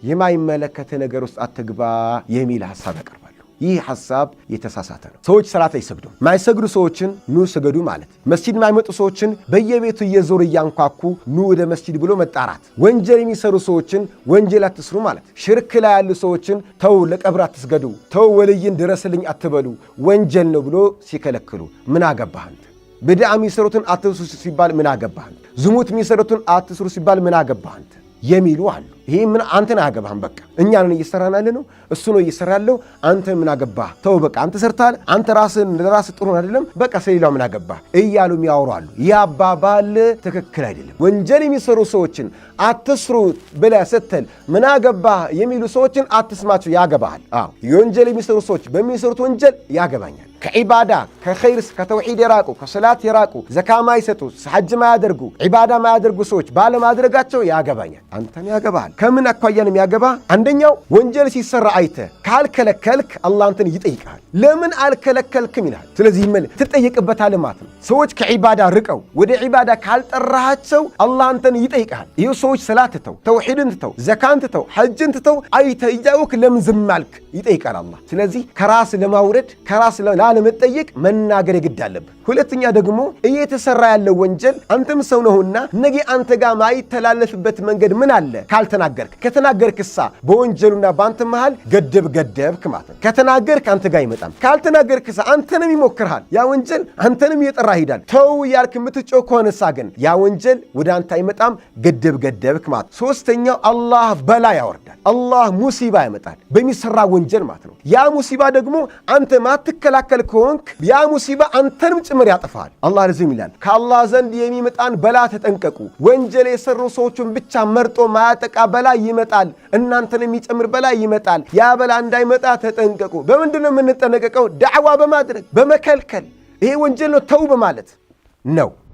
የማይመለከትህ ነገር ውስጥ አትግባ የሚል ሐሳብ ያቀርባሉ። ይህ ሐሳብ የተሳሳተ ነው። ሰዎች ሰላት አይሰግዱም። ማይሰግዱ ሰዎችን ኑ ስገዱ ማለት፣ መስጂድ የማይመጡ ሰዎችን በየቤቱ እየዞሩ እያንኳኩ ኑ ወደ መስጂድ ብሎ መጣራት፣ ወንጀል የሚሰሩ ሰዎችን ወንጀል አትስሩ ማለት፣ ሽርክ ላይ ያሉ ሰዎችን ተው ለቀብር አትስገዱ፣ ተው ወልይን ድረስልኝ አትበሉ፣ ወንጀል ነው ብሎ ሲከለክሉ ምን አገባህ አንተ? ብድዓ የሚሰሩትን አትስሩ ሲባል ምን አገባህ አንተ? ዝሙት የሚሰሩትን አትስሩ ሲባል ምን አገባህ አንተ የሚሉ አሉ። ይሄ ምን አንተን አያገባህም። በቃ እኛ ነን እየሰራን ያለ ነው፣ እሱ ነው እየሰራ ያለው። አንተ ምን አገባህ? ተው በቃ አንተ ሰርተሃል። አንተ ራስህን ለራስህ ጥሩ አይደለም፣ በቃ ስለሌላው ምን አገባህ እያሉ የሚያወሩ አሉ። ይህ አባባል ትክክል አይደለም። ወንጀል የሚሰሩ ሰዎችን አትስሩ ብለህ ስትል ምን አገባህ የሚሉ ሰዎችን አትስማቸው፣ ያገባሃል። አዎ፣ የወንጀል የሚሰሩ ሰዎች በሚሰሩት ወንጀል ያገባኛል። ከዒባዳ፣ ከኸይርስ፣ ከተውሒድ የራቁ፣ ከሰላት የራቁ፣ ዘካ ማይሰጡ፣ ሐጅ ማያደርጉ፣ ዒባዳ ማያደርጉ ሰዎች ባለማድረጋቸው ያገባኛል። አንተን ያገባሃል። ከምን አኳያ ነው የሚያገባ? አንደኛው ወንጀል ሲሰራ አይተህ ካልከለከልክ አላህ አንተን ይጠይቅሃል። ለምን አልከለከልክም ይልሃል። ስለዚህ ምን ትጠየቅበታለህ ማለት ነው። ሰዎች ከዒባዳ ርቀው ወደ ዒባዳ ካልጠራሃቸው አላህ አንተን ይጠይቅሃል። ይህ ሰዎች ሰላት ትተው፣ ተውሒድን ትተው፣ ዘካን ትተው፣ ሐጅን ትተው አይተህ እያወክ ለምን ዝም አልክ ይጠይቃል አላህ። ስለዚህ ከራስ ለማውረድ፣ ከራስ ላለመጠየቅ መናገር የግድ አለብህ። ሁለተኛ ደግሞ እየተሰራ ያለው ወንጀል አንተም ሰው ነህና ነገ አንተ ጋር ማይተላለፍበት መንገድ ምን አለ ካልተናገርክ? ከተናገርክሳ በወንጀሉና በአንተ መሃል ገደብ ገደብክ ማለት ነው። ከተናገርክ አንተ ጋር አይመጣም። ካልተናገርክሳ አንተንም ይሞክርሃል። ያ ወንጀል አንተንም እየጠራ ይሄዳል። ተው እያልክ የምትጮህ ከሆነሳ ግን ያ ወንጀል ወደ አንተ አይመጣም። ገደብ ገደብክ ማለት ነው። ሶስተኛው አላህ በላ ያወርዳል። አላህ ሙሲባ ያመጣል በሚሰራ ወንጀል ማለት ነው። ያ ሙሲባ ደግሞ አንተ ማትከላከል ከሆንክ ያ ሙሲባ አንተንም ጭምር ያጠፋል። አላህ ለዚህም ይላል፣ ከአላህ ዘንድ የሚመጣን በላ ተጠንቀቁ። ወንጀል የሰሩ ሰዎችን ብቻ መርጦ ማያጠቃ በላ ይመጣል፣ እናንተን የሚጨምር በላ ይመጣል። ያ በላ እንዳይመጣ ተጠንቀቁ። በምንድን ነው የምንጠነቀቀው? ዳዕዋ በማድረግ፣ በመከልከል፣ ይሄ ወንጀል ነው ተው በማለት ነው።